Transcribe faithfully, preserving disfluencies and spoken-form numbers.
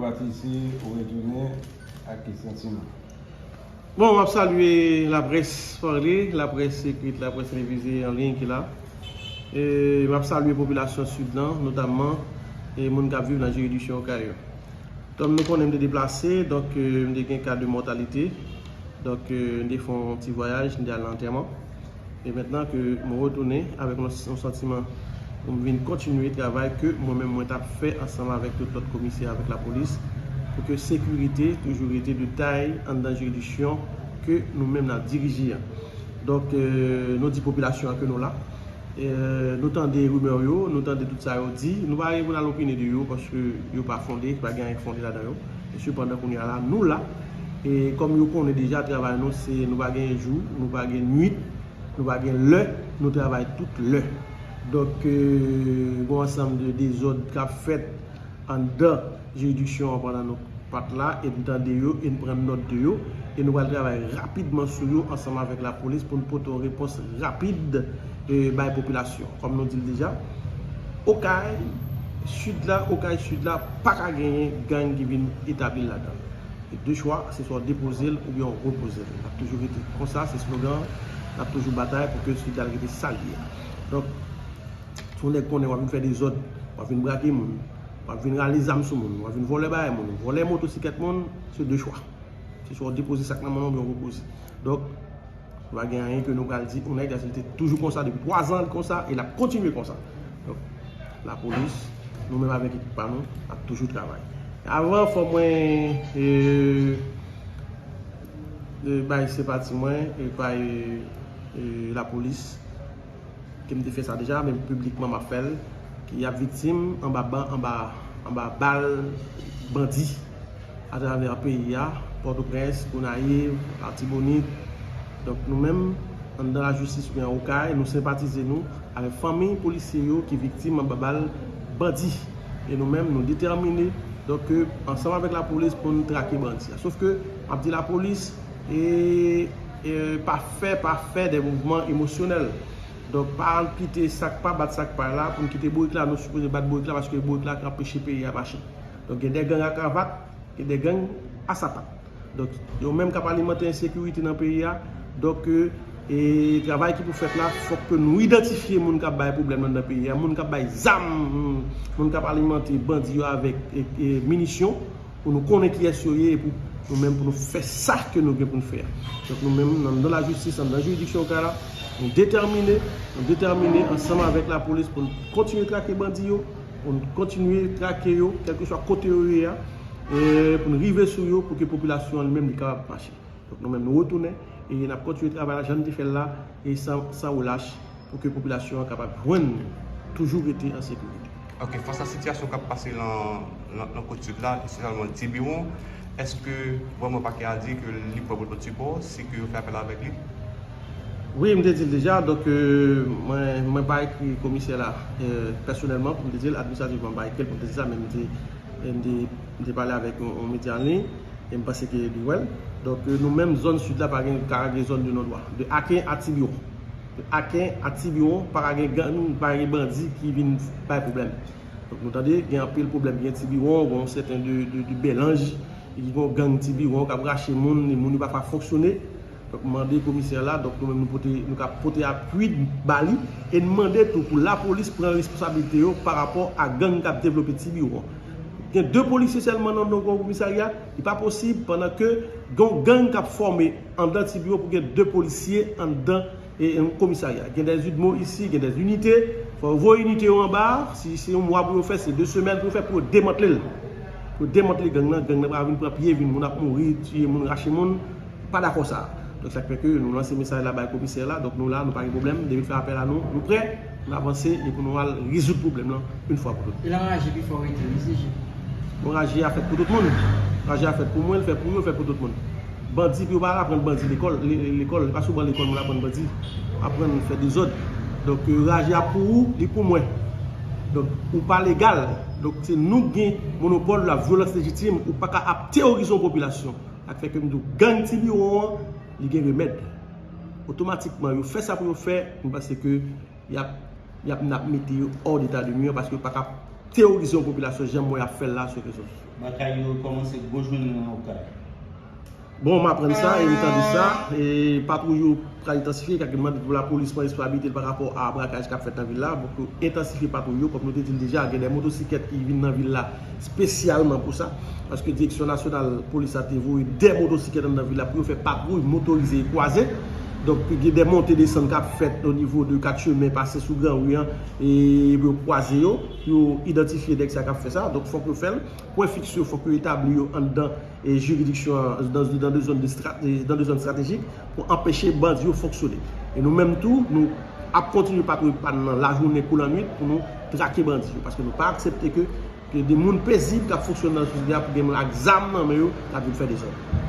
Patisye, ou retounen ak ki santiman? Bon, m ap salye laprès pale, laprès ekrit, laprès televize an liy ki la. E m ap salye popilasyon Sid lan, notamman e moun k ap viv nan jiridiksyon Okay yo. Kòm nou konnen, m te deplase, donk, e, m te gen ka de mòtalite. Donk, e, m te fè yon ti vwayaj, m te al nan antèman. E mentnan ke mwen retounen avèk yon, yon santiman pou m vin kontinye travay ke mwen menm mwen t ap fè ansanm avèk tout lòt komisè avèk lapolis, pou ke sekirite toujou rete de tay anndan jiridiksyon ke nou menm n ap dirije a. Donk, e, nou di popilasyon an ke nou la. E, nou tande rimè yo, nou tande tout sa yo di. Nou pa gen pou n al opine de yo, paske yo pa fonde, pa gen anyen ki fonde ladan yo. E sepandan, kounye a la, nou la. E kòm yo konnen deja, travay nou, se nou pa gen jou, nou pa gen nwit, nou pa gen lè, nou travay tout lè. Donk, e, gen yon ansanm de dezòd k ap fèt anndan jiridiksyon an pandan nou pa t la, e n tande yo, e n pran nòt de yo, e nou pral travay rapidman sou yo ansanm avèk lapolis pou n pote yon repons rapid, e, bay popilasyon. Kòm nou di l deja, Okay Sid la, Okay Sid la pa ka genyen gang ki vin etabli l ladan l. E de chwa, se swa w depoze l oubyen w repoze l. L ap toujou rete konsa, se slogan an. L ap toujou batay pou ke Sid la rete sa l ye a. Donk, si yon nèg konnen w ap vin fè dezòd, w ap vin brake moun, w ap vin rale zam sou moun, w ap vin vòlè bagay moun, vòlè motosiklèt moun, se de chwa. Se swa w depoze sa k nan men w oubyen w repoze. Donk, nou pa gen anyen ke nou pral di yon nèg la, si l te toujou konsa, depi twa zan l konsa, e l ap kontinye konsa. Donk, lapolis, nou menm avèk ekip pa nou, n ap toujou travay. Avan, fò mwen, e, e, bay senpati mwen, e, bay, e, lapolis, ke m te fè sa deja, men piblikman m ap fè l, ki ap viktim anba ban, anba, anba bal bandi atravè peyi a, Pòtoprens, Gonayiv, Latibonit. Donk, nou menm, anndan lajistis oubyen Okay, nou senpatize nou avèk fanmi polisye yo ki viktim anba bal bandi. E nou menm, nou detèmine, donk, ke ansanm avèk lapolis pou n trake bandi a. Sof ke, m ap di lapolis, e, e, pa fè, pa fè de mouvman emosyonèl. Donk, pa kite sa k pa bat sa k pa la, pou n kite bourik la, nou sipoze bat bourik la, paske bourik la k anpeche peyi a mache. Donk, gen de gang a kravat, gen de gang a sapat. Donk, yo menm k ap alimante ensekirite nan peyi a. Donk, e, e, travay ki pou fèt la, fòk ke nou idantifye moun k ap bay pwoblèm nan, nan peyi a, moun k ap bay zam, moun k ap alimante bandi yo avèk, e, e, minisyon, pou nou konnen kiyès yo ye, e pou nou menm, pou nou fè sa ke nou gen pou n fè a. Donk, nou menm, nan, nan lajistis, nan jiridiksyon Okay la, nou detèmine, nou detèmine ansanm avèk lapolis pou n kontinye trake bandi yo, pou n kontinye trake yo, kèlkeswa kote yo ye a, e pou n rive sou yo, pou ke popilasyon an li menm li kapab mache. Donk, nou menm, nou retounen, e n ap kontinye travay la, jan n te fè l la, e san, san relach, pou ke popilasyon an kapab jwenn, toujou rete an sekirite. Ok, fas a sitiyasyon k ap pase nan, nan, nan Kot Sid la, espesyalman Tibiwon, èske vrèman pakè a di ke li pran pou l pot sipò, si ke yo fè apèl avèk li? Wi, m te di l deja, donk, e, mwen, mwen pa ekri komisè la, e, pèsonèlman pou m te di l, administrativman m pa ekri l pou m te di sa, men m te, e, m te, m te pale avèk yon, yon medya an liy, e m panse ke li wè l. Donk, e, nou menm, zòn sid la pa gen, pa gen zòn de non dwa. De Aken a Tibiwon. De Aken a Tibiwon, pa gen gang, pa gen bandi ki vin bay pwoblèm. Donk, nou tande, gen anpil pwoblèm, gen Tibiwon, gen yon sèten de, de, de Bèlanj, gen yon gang Tibiwon k ap rache moun, e moun yo pa ka fonksyone. Donk, mande komisè la, donk, nou menm nou pote, nou ka pote apui ba li, e n mande tou pou lapolis pran responsablite yo pa rapò a gang k ap devlope Tibiwon. Gen de polisye sèlman nan, nan yon komisarya, li pa posib pandan ke gen yon gang k ap fòme anndan Tibiwon pou gen de polisye anndan e, e, yon komisarya. Gen des UDMO isi, gen des unités, fò yo voye inite yo anba, si se yon mwa pou yo fè, se de semèn pou yo fè, pou yo demantle l. Pou yo demantle gang nan, gang nan pa vin pran pye, vin moun ap mouri, tiye moun, rache moun, pa dakò sa. Donk, sa k fè ke nou lanse mesaj la bay komisè la, donk nou la, nou pa gen pwoblèm, depi l fè apèl a nou, nou prè, n avanse, e pou nou al rezoud pwoblèm lan, yon fwa pou tout. E anraje pi fò rete, wi, C J. Bon, raje a fèt pou tout moun. Raje a fèt pou mwen, l fèt pou yo, l fèt pou tout moun. Bandi, pou yo pa al aprann bandi lekòl, le-, le-, lekòl, e pa sou ban lekòl moun aprann bandi, aprann fè dezòd. Donk, e, raje a pou ou, li pou mwen. Donk, ou pa legal. Donk, se nou k gen monopòl la vyolans lejitim, ou pa ka ap teworize yon popilasyon. Sa k fè ke m di w, gang Tibiwon an, li gen remèd. Otomatikman, yo fè sa pou yo fè, m panse ke y ap, y ap, n ap mete yo hors d'état de nuire, paske yo pa ka teworize yon popilasyon jan m wè y ap fè l la sou rezo sosyo. Brakay yo kòmanse gwo jounen an Okay. Bon, m aprann sa e m tande sa. E patwouy yo pral entansifye, kak mande pou lapolis pran responsablite l pa rapò a brakaj k ap fèt nan vil la. Pou entansifye patwouy yo, kòm nou te di l deja, gen de motosiklèt ki vin nan vil la espesyalman pou sa. Paske Direksyon Nasyonal Polis la te voye de motosiklèt anndan vil la pou yo fè patwouy motorize e kwaze. Donk, gen de monte desann k ap fèt o nivo de kat chemen pase sou Gran Ri an e pou yo kwaze yo, pou yo idantifye nèg sa k ap fè sa. Donk, fòk yo fè l. Pwen fiks yo, fòk yo etabli yo anndan e jiridiksyon an, dans, dans des zones de strat- dans des zones stratégiques pou anpeche bandi yo fonksyone. E nou menm tou, nou ap kontinye patwouy pa n nan lajounen kou lannwit pou nou trake bandi yo. Paske nou pa aksepte ke, ke de moun pezib k ap fonksyone nan sosyete a pou gen moun ak zam nan men yo k ap vin fè dezòd.